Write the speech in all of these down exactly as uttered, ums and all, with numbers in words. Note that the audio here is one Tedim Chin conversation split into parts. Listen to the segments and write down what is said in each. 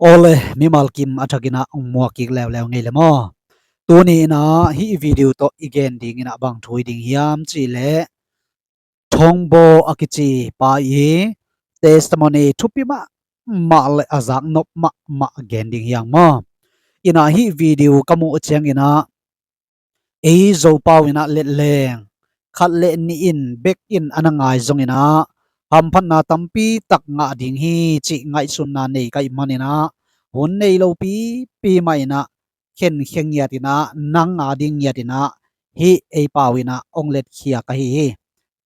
Awle, mimal kim a thakin ah hong muak kik leuleu ngei le maw? Tuni in ah hih video tawh i gen ding in ah bang thu i ding hiam cih leh, Thongbaw a kici pa i testimony thupi mahmah le a zaknop mahmah gen ding hiam maw? In ah hih video ka muh ciangin ah ei Zopau in ah letleng khat le nih in bek in a na ngai zongin ah hamphatna tampi tak ngah ding hi cih ngaihsutna nei ka hih manin ah hun nei lo pipi mah in ah khenkhia ngiat in ah nang a ding ngiat in ah hih ei pau in ah hong letkhia ka hi hi.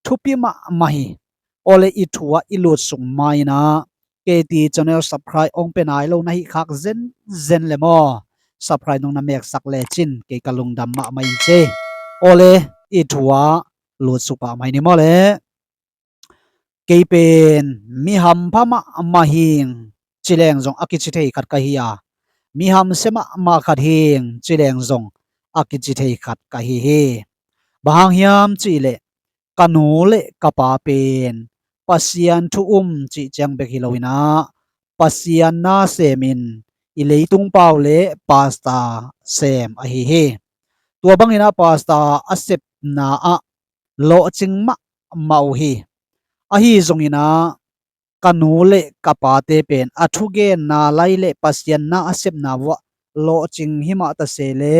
Thupi mahmah hi. Awle, i thu ah i lutsuk ma in ah K T channel subscribe hong pia nai lo na hih khak zenzen le maw, subscribe nong na meksak lecin kei ka lungdam mahmah in ci. Awle, i thu ah lutsuk pah mai ni maw le. Kei pen mi hampha mahmah hing ci leng zong a kici thei khat ka hi a, mi hamsia mahmah khat hing ci leng zong a kici thei khat ka hi hi. Bang hang hiam cih leh ka nu le ka pa pen Pasian thu um cih ciang bek hi lo in ah Pasian na semin i leitung pau le pastor sem ahi hi. Tua bangin ah pastor a sepna ah lawhcing mahmah uh hi. Ahi zongin ah ka nu le ka pate pen a thugenna lai le Pasian na a sepna uh ah lawhcing hi mah ta se le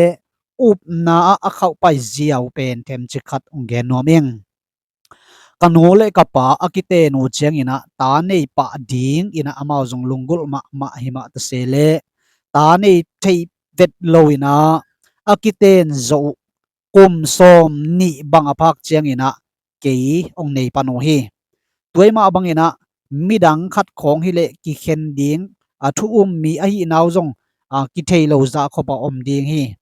upna ah a khauh pai ziau pen themcik khat hong gen nuam ing. Ka nu le ka pa a kiten uh ciangin ah ta nei pah ding in ah amau zong lunggulh mahmah hi mah ta se le ta nei thei vet lo in ah a kiten zawh uh kum sawm nih bang a phak ciangin ah kei hong nei pan uh hi. Tua mah bangin ah midang khat khawng hi leh kikhen ding a thu um mi ahihna uh zong a kithei lo zah khop a om ding hi.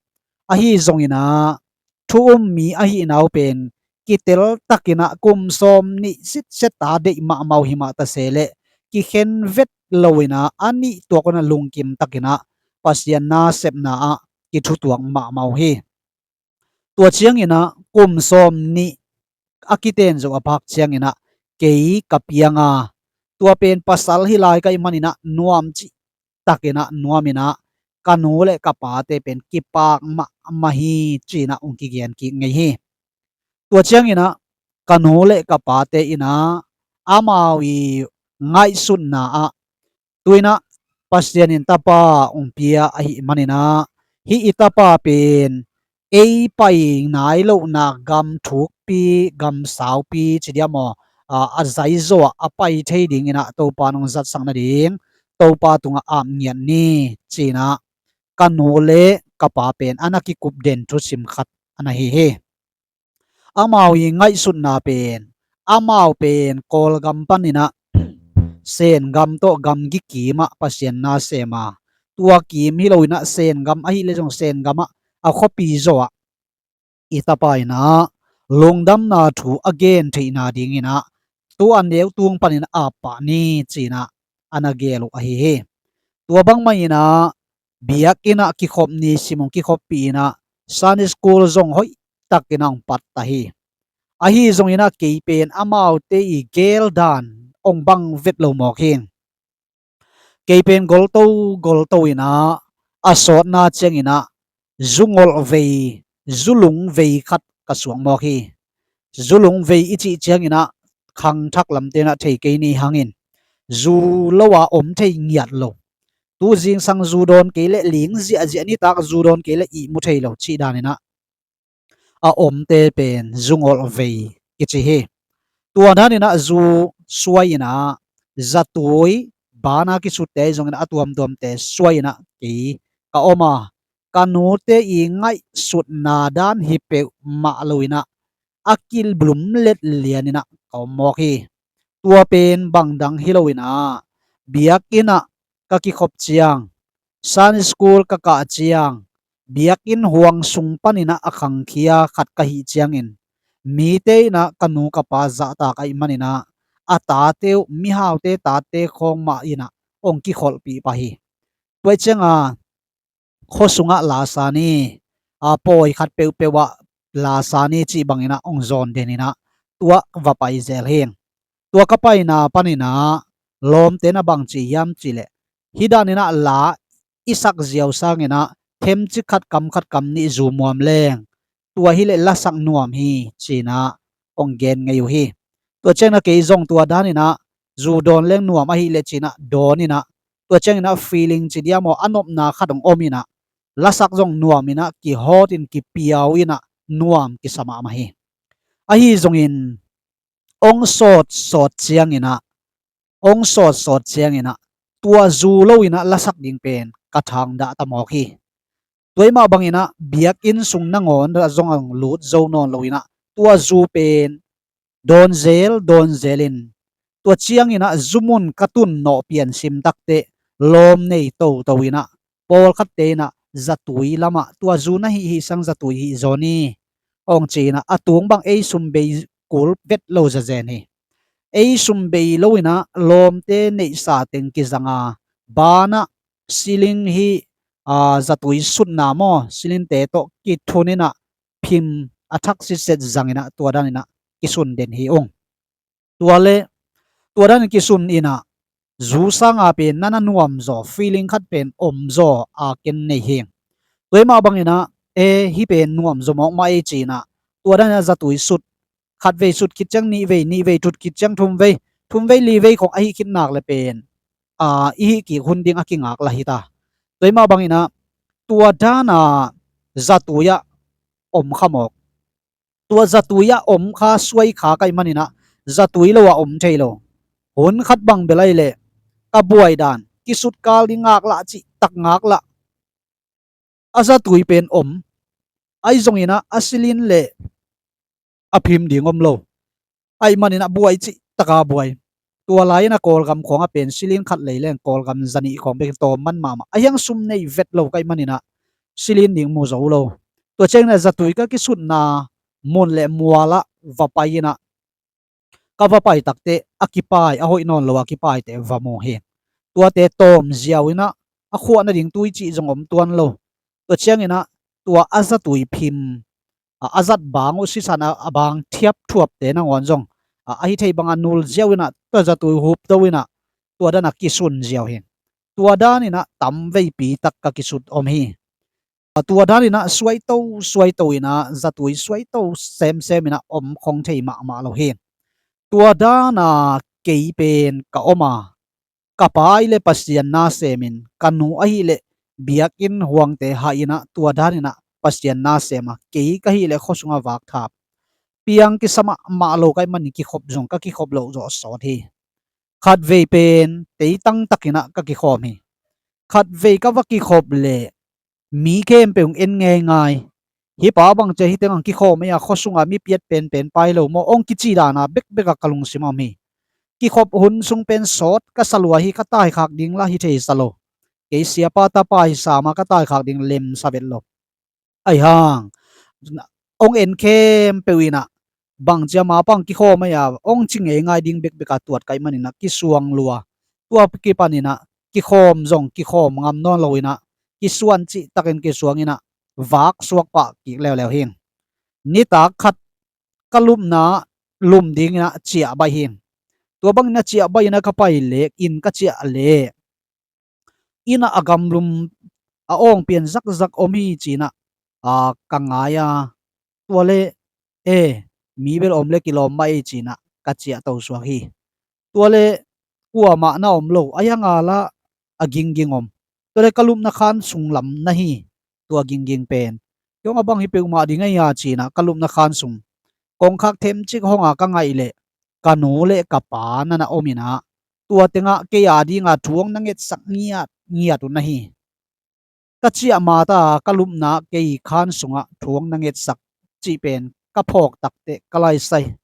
Ahi zongin ah thu um mi ahihna uh pen kitel takin ah kum sawm nih sitset a deih mahmah uh hi mah ta se le kikhen vet lo in ah a nih tuak un ah lungkim takin ah Pasian na sepna ah kithutuak mahmah uh hi. Tua ciangin ah kum sawm nih a kiten zawh a phak ciangin ah kei ka piang a, tua pen pasal hi lai ka hih manin ah nuam cih takin ah nuam in ah ka nu le ka pate pen kipak mahmah hi ci-in ah hong kigen kik ngei hi. Tua ciangin ah ka nu le ka pate in ah amau i ngaihsutna ah tu in ah Pasian in tapa hong pia ahih manin ah hih i tapa pen ei pai nai lohna gam thukpi, gam saupi ci diam aw, a, a zaizaw ah a pai thei dingin ah Topa nong zatsak nading Topa tungah ap ngiat ni ci-in ah ka nu le ka pa pen a na kikup den thusim khat a na hi hi. Amau i ngaihsutna pen amau pen Kawlgam panin ah Sengam tawh gamgi kim ah Pasian na sem a, tua kim hi lo in ah Sengam ahih leh zong Sengam ah a khuapi zaw ah i tapa in ah lungdamna thu a gen theihna dingin ah tu a neu tung panin ah ap pah ni ci-in ah a na gel uh ahi hi. Tua bangmah in ah biakinn ah kikhop ni sim hong kikhoppih in ah Sunday school zong hoih takin ah hong pat ta hi. Ahi zongin ah kei pen amaute i gel dan hong bang vet lo mawk hi. Kei pen golto golto in ah a sawtna ciangin ah zu ngolh vei, zu lung vei khat ka suak mawk hi. Zu lung vei i cih ciangin ah khangthak lamte in ah thei kei ni hangin zu lo a om thei ngiat lo. Tu zingsang zu dawn kei leh ling ziahziah, nitak zu dawn kei leh ihmu thei lo cih danin ah a omte pen zu ngolh vei kici hi. Tua danin ah zu suai in ah zatui bana kisutte ahi zongin ah a tuamtuamte suai in ah kei ka om a, ka nute i ngaihsutna dan hi peuhmah lo in ah a kilum let lian in ah ka om mawk hi. Tua pen bang dang hi lo in ah biakinn ah ka kikhop ciang, Sunday school ka kah ciang, biakinn huang sung panin ah a khangkhia khat ka hih ciangin mite in ah ka nu ka pa zahtak ahih manin ah a tate uh mihaute tate khawng mah in ah hong kikholhpih pah hi. Tua ciangin khua sungah lasa ni, a pawi khat peuhpeuh ah lasa ni cih bangin ah hong zawn den in ah tua va pai zel hi. Tua ka paina panin ah lawmte in ah bang ci hiam cih leh Hih daninah la i sak ziau sanginah themcik khat kam khat kam nih zu muam leng, tua hileh lasak nuam hi, cinah hong gen ngei uh hi. Tua cianginah kei zong tua daninah zu dawn leng nuam ahileh cinah dawninah, tua cianginah feeling ci diam aw, a nopna khat hong ominah lasak zong nuaminah kihawtin kipiau inah nuam kisa mahmah hi. Ahi zongin hong sawtsawt cianginah, hong sawtsawt cianginah tua zu loinah lasak ding pen ka thangdah ta mawk hi. Tua ahih mah banginah biakinn sung nangawn zong ang lut zo nawn loinah tua zu pen dawn zel dawn zelin, tua cianginah zumun ka tun nawh piansim takteh lawm nei toto inah pawlkhatte inah zatui lamah tua zu na hih hih sang zatui hih zaw ni, hong ci-inah a tung bang ei sum bei kul vet lo zazen hi. Ei sum bei loinah lawmte neihsa teng kizanga banah siling hih zatui sutna maw, silingte tawh kithuninah phim a thak sitset zanginah tua daninah kisun den hi ung. Tua le tua danin kisun inah zu sanga pen na na nuamzaw feeling khat pen omzaw a ken nei hi. Tua ahih mah banginah e hih pen nuamzaw mawkmah ei cinah tua daninah zatui sut, khatvei sut khit ciang nihvei, nihvei sut khit ciang thumvei, thumvei livei khong ahi khit nak le pen i hih kik hun ding a kingak lah hita. Tua ahih mah banginah tua dana zatui ah om kha mawk. Tua zatui ah om kha suai kha ka hih maninah zatui lo ah om thei lo. Hun khat bang bel ahileh ka buai dan, kisutkal ding ngaklah cihtak ngaklah a zatui pen om. Ahi zonginah a silin le a phim ding om lo. Ahi maninah buai cihtaka buai. Tua lai-inah Kawlgam khawngah pen silin khat lei leng Kawlgam zanih khawng bekin tawm man mahmah. A hiang sum nei vet lo ka hih maninah silin ding mu zo lo. Tua cianginah zatui ka kisutna mun le mualah va pai inah ka va pai takteh a kipai a hoih nawn lo a kipaite va mu hi. Tuate tawm ziau inah a khuah nading tui cih zong om tuan lo. Tua cianginah tua a zatui phim a zat bang uh sisan a bang thiap thuapte nangawn zong ahi thei bangah nul ziau inah tua zatui hupdo inah tua danah kisun ziau hi. Tua daninah tamveipi tak ka kisut om hi. Tua daninah suaito suaito inah zatui suaito semsem inah om khong thei mahmah lo hi. Tua dana kei pen ka om a, ka pa ahileh Pasian na semin, ka nu ahileh biakinn huangte hah inah tua daninah Pasian na sem a, kei ka hileh khuasungah vakthap. Piang kisa mahmah lo ka hih manin kikhop zong ka kikhop loh zawh sawt hi. Khatvei pen teitang takinah ka kikhawm hi. Khatvei ka va kikhop leh mi khempeuh in en ngeingai. Hih pa bang cia hih tengah kikhawm ei a, khuasungah mi piat penpen pai lo maw, hong kici dana bekbek a ka lungsim a om hi. Kikhop hun sung pen sawt ka sa lua hi, ka taikhak ding lah hi thei sa lo. Kei siapa tapa hi sam a ka taikhak ding lemsa vet lo. Ahi hang hong en khempeuh inah bang cia ma pang kikhawm ei a, hong ci ngeingai ding bekbek a tuat ka hih maninah kisuang lua. Tua kipaninah kikhawm zong kikhawm ngam nawn lo inah kisuan cihtakin kisuang inah vak suak pah kik leuleu hi. Nitak khat ka lupna lum dinginah ciah baih hi. Tua bangin a ciah baih inah ka pai leh, inn ka ciah leh, innah a gamlum a awng pian zakzak om hi cinah ka ngai a, tua le e mi bel om le kilawm mah ei cinah ka ciahto suak hi. Tua le kuamah na om lo, a hiang a lah a gingging om. Tua le ka lupna khan sung lam na hi, tua gingging pen. Kei hong a bang hi peuhmah ding ei a cinah ka lupna khan sung kongkhak themcik honga ka ngaih leh ka nu le ka pa na na om inah tua tengah kei a dinga thu hong na ngetsak ngiat ngiat uh na hi. Ka ciah mata ka lupna kei khan sungah thu hong na ngetsak cih pen ka phawk takteh ka laisai.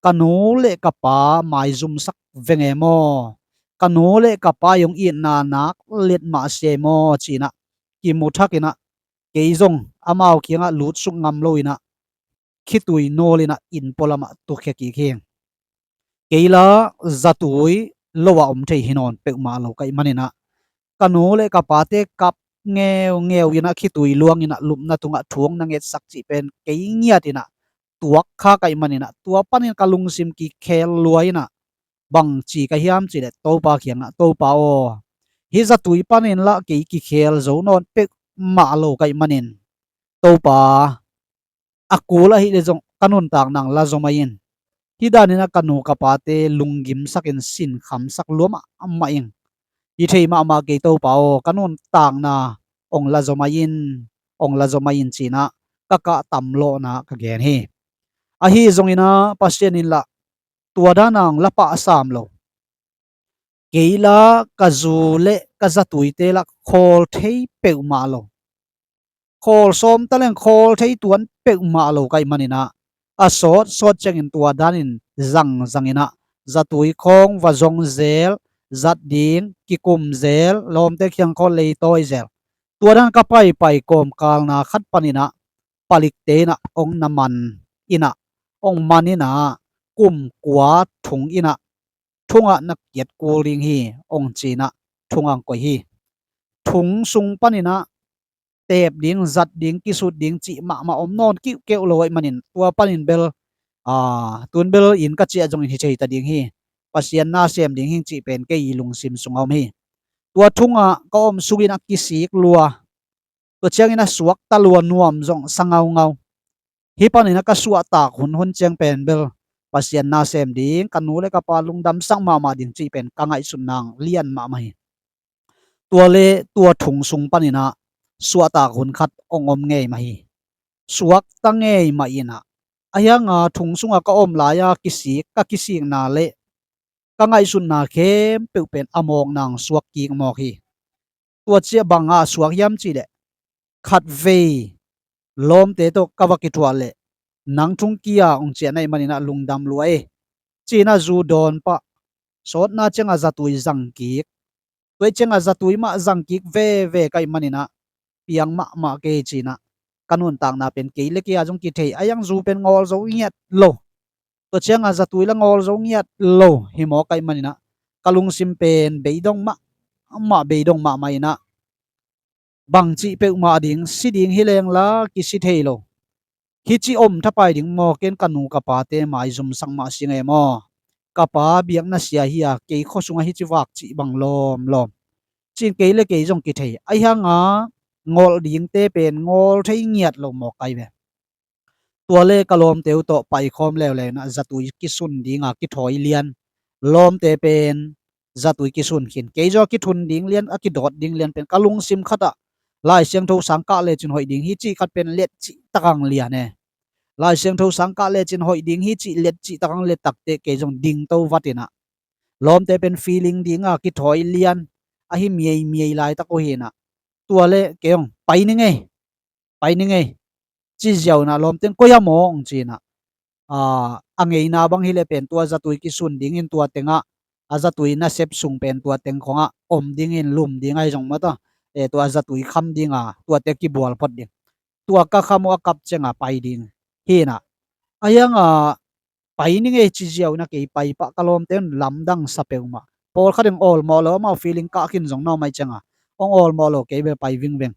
Ka nu le ka pa maizumsak veng e maw? Ka nu le ka pa i hong itna nak let mah sia e maw cinah kimu thak inah kei zong amau kiangah lutsuk ngam lo inah khitui nawl inah inn pualamah tukhia kik hi. Kei la zatui lo a om thei hi nawn peuhmah lo ka hih maninah ka nu le ka pate kap ngeungeu inah khitui luang inah lupna tungah thu hong na ngetsak cih pen kei ngiat inah tuak kha ka hih maninah tua panin ka lungsim kikhel lua inah bang ci ka hiam cihleh Topa kiangah, Topa aw, Hih zatui panin lah kei kikhel zo nawn peuhmah lo ka hih manin, Topa, a kul ahih leh zong ka nuntak nang la zaw mah in. Hih danin ah ka nu ka pate lunggimsak in sinkhamsak lua mahmah ing. Hi thei mahmah kei Topa aw, ka nuntakna hong la zaw mah in, hong la zaw mah in ci-in ah ka kah tamlawhna ka gen hi. Ahi zongin ah Pasian in lah tua dan a hong la pahsam lo. Kei lah ka zu le ka zatuite lah khawl thei peuhmah lo. Khawl sawm taleng khawl thei tuan peuhmah lo ka hih manin ah, a sawtsawt ciangin tua danin zangzangin ah, zatui khawng va zong zel, zat ding kikum zel, lawmte kiang khawng leitawi zel. Tua dan ka paipai kawmkalna khat panin ah, palikte in ah hong na man in ah, hong man in ah, kum kua thung in ah, thungah na kiat kul ding hi, hong ci-in ah thungah hong koih hi. Thung sung panin ah teep ding, zat ding, kisut ding cih mahmah om nawn kiuhkeuh lo ahih manin, tua panin bel, aa, tun bel inn ka ciah zongin hi thei ta ding hi. Pasian na sem ding hing cih pen kei i lungsim sungah om hi. Tua thungah ka om sungin a kisik lua. Tua ciangin a suakta lua, nuam zong sa ngaungau. Hih panin a ka suahtak hunhun ciang pen bel Pasian na sem ding, ka nu le ka pa lungdamsak mahmah ding cih pen ka ngaihsutna lian mahmah hi. Tua le tua thung sung panin ah suahtak hun khat hong om ngei mah hi. Suakta ngei mah in ah, ahi hang a thung sungah ka om lai-a kisik, ka kisikna le ka ngaihsutna khempeuh pen a mawkna hong suak kik mawk hi. Tua ciah bang a suak hiam cih leh, khatvei lawmte tawh ka va kithuah leh nang thung kia hong ciah na hih manin ah lungdam lua e, ci-in ah zu dawn pah. Sawtna ciangah zatui zang kik. Tua ciangah zatui mah zang kik veve ka hih manin ah piang mahmah kei ci-in ah ka nuntakna pen kei le kei a zong kithei, ahi hang zu pen ngawl zo ngiat lo. Tua ciangah zatui la ngawl zo ngiat lo hi mawk ka hih manin ah ka lungsim pen beidong mahmah, beidong mahmah in ah, bangcih peuhmah ding, si ding hi leng la kisi thei lo. Hih ci om thapai ding maw, ken ka nu ka pate maizumsak mah si ngei maw? Ka pa biakna sia hi-a kei khua sungah hih ci vak cih bang lawmlawm. Ci-in kei le kei zong kithei, ahi hang a ngolh dingte pen ngawl thei ngiat lo mawk ka hi ve. Tua le ka lawmte uh tawh paikhawm leuleu in ah zatui kisun dinga kithawi lian. Lawmte pen zatui kisun khin. Kei zaw a kithun ding lian, a kidawt ding lian pen ka lungsim khatah Lai Siangtho sang kah lecin hoih ding hi cih khat pen letcih tak ang lian e. Lai Siangtho sang kah lecin hoih ding hi cih letcih tak ang let takteh kei zong dingto vat in ah, lawmte pen feeling dinga kithawi lian, ahi miaimiai laitak uh hi in ah, tua le kei hong pai ni ngei, pai ni ngei, ci ziau in ah lawmte in koi a maw hong ci in ah, aa, a ngeina bang hi leh pen tua zatui kisun dingin tua tengah, a zatui nasep sung pen tua teng khawngah om dingin lum ding ahi zong maw ta, e, tua zatui kham dinga tua teng kibual phot ding. Tua ka kham uh a kap ciangah pai ding hi in ah, ahi hang a pai ni ngei ci ziau in ah kei pai pah, ka lawmte in lamdang sa peuhmah. Pawlkhat in awlmawh lo, amau feeling kah khin zong na om ahih ciangah hong awlmawh lo, kei bel pai vingveng.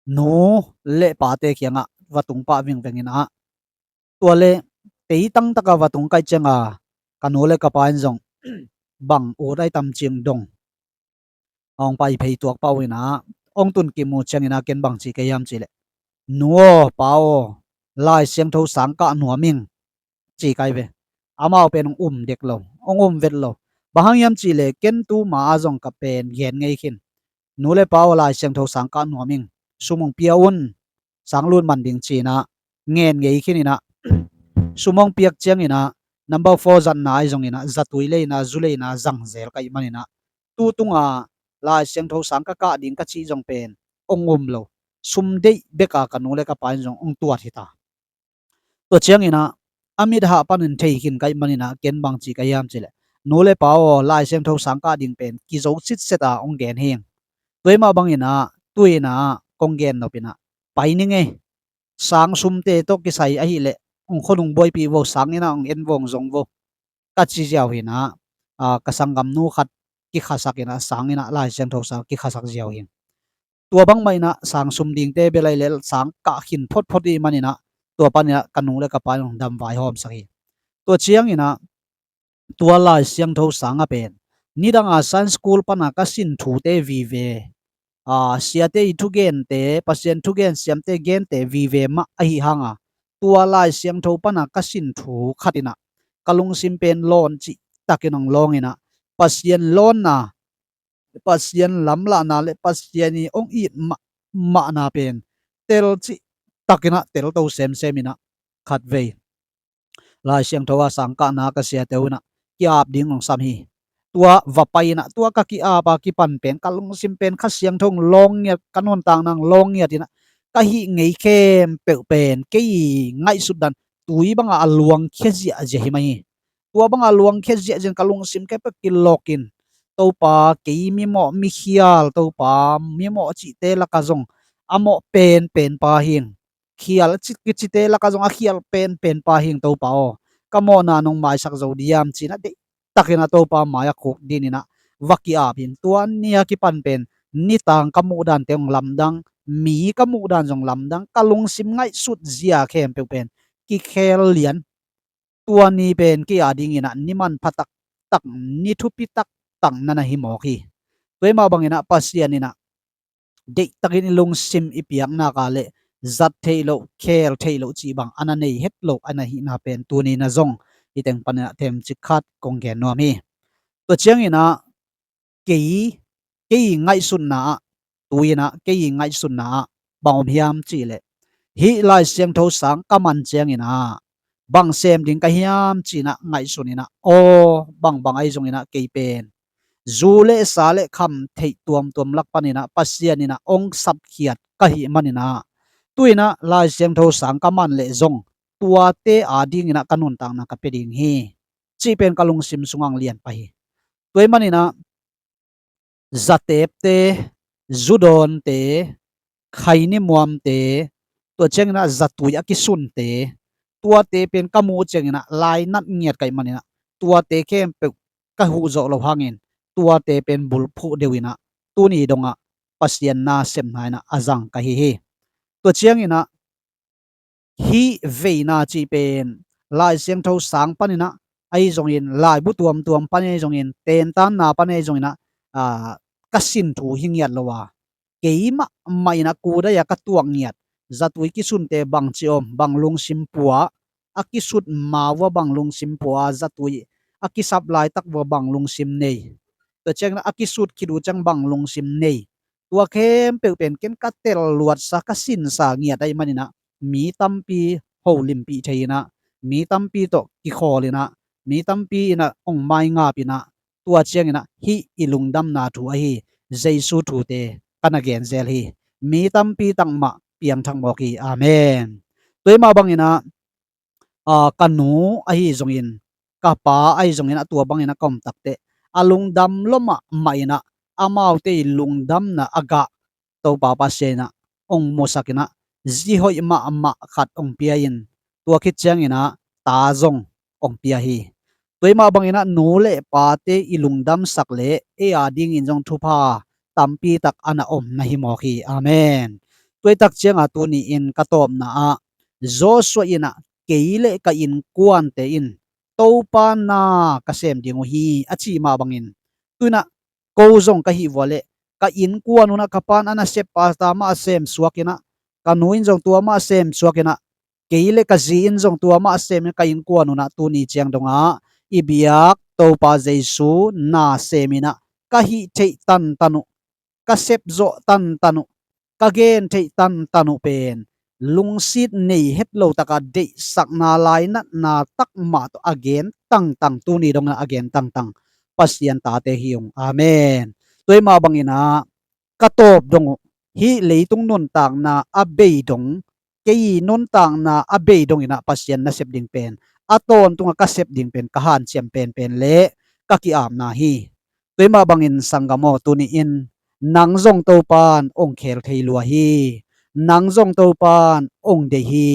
Nu le pate kiangah va tung pah vingveng in ah, tua le teitang takah va tung ka hih ciangah ka nu le ka pa in zong bang ut ai tam cing dong hong pai phei tuak pah uh in ah, hong tun kim uh ciangin ah ken bang ci ka hiam cih leh, nu aw, pa aw, Lai Siangtho sang kah nuam ing, ci ka hi ve. Amau pen hong um dek lo, hong um vet lo. Bang hang hiam cih leh ken tuma ah zong ka pen gen ngei khin, nu le pa aw, Lai Siangtho sang kah nuam ing, sum hong pia un, sang lut man ding ci in ah ngen ngei khin in ah, sum hong piak ciangin ah number four zatna ahi zongin ah zatui lei in ah, zu lei in ah zang zel ka hih manin ah, tu tunga Lai Siangtho sang ka kah ding ka cih zong pen hong um lo. Sum deih beka ka nu le ka pa in zong hong tuat hi ta. Tua ciangin ah a mit hah panin thei khin ka hih manin ah ken bang ci ka hiam cih leh, nu le pa aw, Lai Siangtho sang kah ding pen kizo sitset a hong gen hi ing. Tua hi mah bangin ah tu in ah kong gen nop in ah, pai ni ngei. Sang sumte tawh kisai ahih leh hong khonung buaipih vo, sang in ah hong en vo, hong zong vo, ka ci ziau hi in ah, aa, ka sanggamnu khat kikhasak in ah, sang in ah Lai Siangtho sang kikhasak ziau hi ing. Tua bangmah in ah sang sum dingte bel ahih leh sang kah khin photphot ahih manin ah, tua panin ah ka nu le ka pa in hong dam vaihawmsak hi. Tua ciangin ah tua Lai Siangtho sang ah pen nidanga Sunday school pana ka sin thute vive, a, siate i thugente, Pasian thugen siamte gente vive mah ahi hanga, tua Lai Siangtho pana ka sin thu khatinah ka lungsim pen lawn cih takin hong lawnginah Pasian lawnna, Pasian lamlahna le Pasian i hong it mahmahna pen tel cih takinah telto semseminah khatvei Lai Siangtho a sangkahna ka siate uh inah ki-ap ding hong sam hi. Tua va pai inah tua ka ki-ap a kipan pen ka lungsim pen Kha Siangtho hong lawngiat, ka nuntakna hong lawngiat inah ka hih ngei khempeuh pen kei ngaihsut dan tui banga a luangkhia ziahziah hi mah hi. Tua banga luangkhia ziahziah in ka lungsim khempeuh kilawkin, Topa, kei mimawh mikhial, Topa, mimawh cihte lakah zong a mawh penpen pa hing, khial a ci, kicite lakah zong a khial penpen pa hing Topa aw, ka mawhna nong maisak zo diam cinah deihtakin a Topa mai-ah khuk dininah va ki-ap in. Tua ni a kipan pen nitang ka muhdante hong lamdang, mi ka muhdan zong lamdang, ka lungsim ngaihsut zia khempeuh pen kikhel lian. Tua ni pen kei a dinginah ni manpha taktak, ni thupi taktak na na hi mawk hi. Tua hi mah banginah Pasian inah deihtakin i lungsim i piaknak a le zat theih loh, khel theih loh cih bang a na nei het loh a na hihna pen tuni na zong i teng paninah themcik khat kong gen nuam hi. Tua cianginah kei, kei ngaihsutna ah, tu inah kei ngaihsutna ah bang om hiam cihleh, hih Lai Siangtho sang ka man cianginah bang sem ding ka hiam cinah ngaihsun inah, aw, bangbang ahi zonginah kei pen zu le sa le kham theih tuamtuam lak paninah Pasian inah hong sapkhiat ka hih maninah, tu inah Lai Siangtho sang ka man leh zong tuate a dinginah ka nuntakna ka pia ding hi, cih pen ka lungsim sungah hong lian pah hi. Tua hi maninah zatepte, zudawnte, khainimuamte, tua cianginah zatui a kisunte, tuate pen ka muh cianginah lainat ngiat ka hih maninah tuate khempeuh ka huh zawh loh hangin tuate pen bulphuh deuh inah tuni dongah Pasian nasepna inah a zang ka hi hi. Tua cianginah hih veina cih pen Lai Siangtho sang paninah ahi zongin, laibu tuamtuam pan ahi zongin, tentanna pan ahi zonginah, aa, ka sin thu hi ngiat lo a, kei mahmah inah kudai a ka tuak ngiat, zatui kisunte bangci om, bang lungsim pua, a kisut ma uh a bang lungsim pua, zatui a kisap laitak uh a bang lungsim nei, tua cianginah a kisut khit uh ciang bang lungsim nei, tua khempeuh pen ken ka tel luatsa, ka sinsa ngiat ahi maninah mi tampi holimpih thei inah, mi tampi tawh kikhawl inah, mi tampi inah hong maingap inah, tua cianginah hih i lungdamna thu ahi Jesu thute ka na genzel hi. Mi tampi takmah piangthak mawk hi. Amen. Tua hi mah banginah, aa, ka nu ahi zongin, ka pa ahi zongin, a tua bangin a ka om takteh a lungdam lua mahmah inah amaute i lungdamna a gah Topa Pasian inah hong musak inah zi hoih mahmah khat hong pia in, tua khit cianginah ta zong hong pia hi. Tua hi mah banginah nu le pate i lungdamsak le ei a dingin zong thupha tampi tak a na om na hi mawk hi. Amen. Tua hi tak cianga tuni-in ka tawpna ah Joshua inah kei le ka innkuante in Topa na ka sem ding uh hi a ci mah bangin, tu inah ko zong ka hih vua leh ka innkuan unah ka pan a nasep pasta mah a sem suak inah, ka nu in zong tua mah a sem suak inah, kei le ka zi in zong tua mah a sem in ka innkuan unah tuni ciang dongah i biak Topa Jesu na sem inah ka hih theih tantan uh, ka sepzawh tantan uh, ka gen theih tantan uh pen lungsit nei het lo taka deihsakna lainatna takmah tawh a gen tangtang, tuni dongah a gen tangtang Pasian tate hi ung. Amen. Tua hi mah banginah ka tawp dong uh, hih leitung nuntakna a bei dong, kei nuntakna a bei donginah Pasian nasep ding pen, a tawntungah ka sep ding pen ka hanciam penpen le ka ki-apna hi. Tua hi mah bangin sanggam aw, tuni-in nang zong Topan hong khel thei lua hi. Nang zong Topan hong deih hi.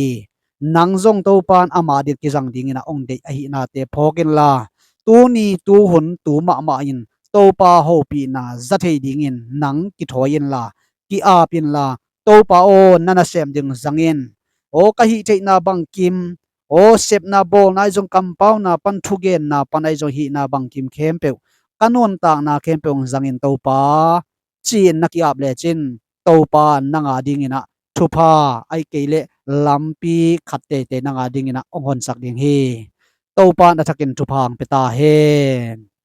Nang zong Topan ama ding kizang dinginah hong deih ahihnate phawk inla, tuni tuhun tu mahmah in Topa hopihna za thei dingin nang kithawi inla, ki-ap inla, Topa aw, na nasem ding zang in. Aw, ka hih theihna bangkim, aw, sepna bawlna ahi zong, kampauna pan, thugenna pan ahi zong, hihna bangkim khempeuh ka nuntakna khempeuh hong zangin Topa, ci-in na ki-ap lecin Topa nang adingin ah thupha, ahih kei leh lampi khat teitei nang adingin ah hong honsak ding hi. Topa in a thakin thupha hong pia ta hen.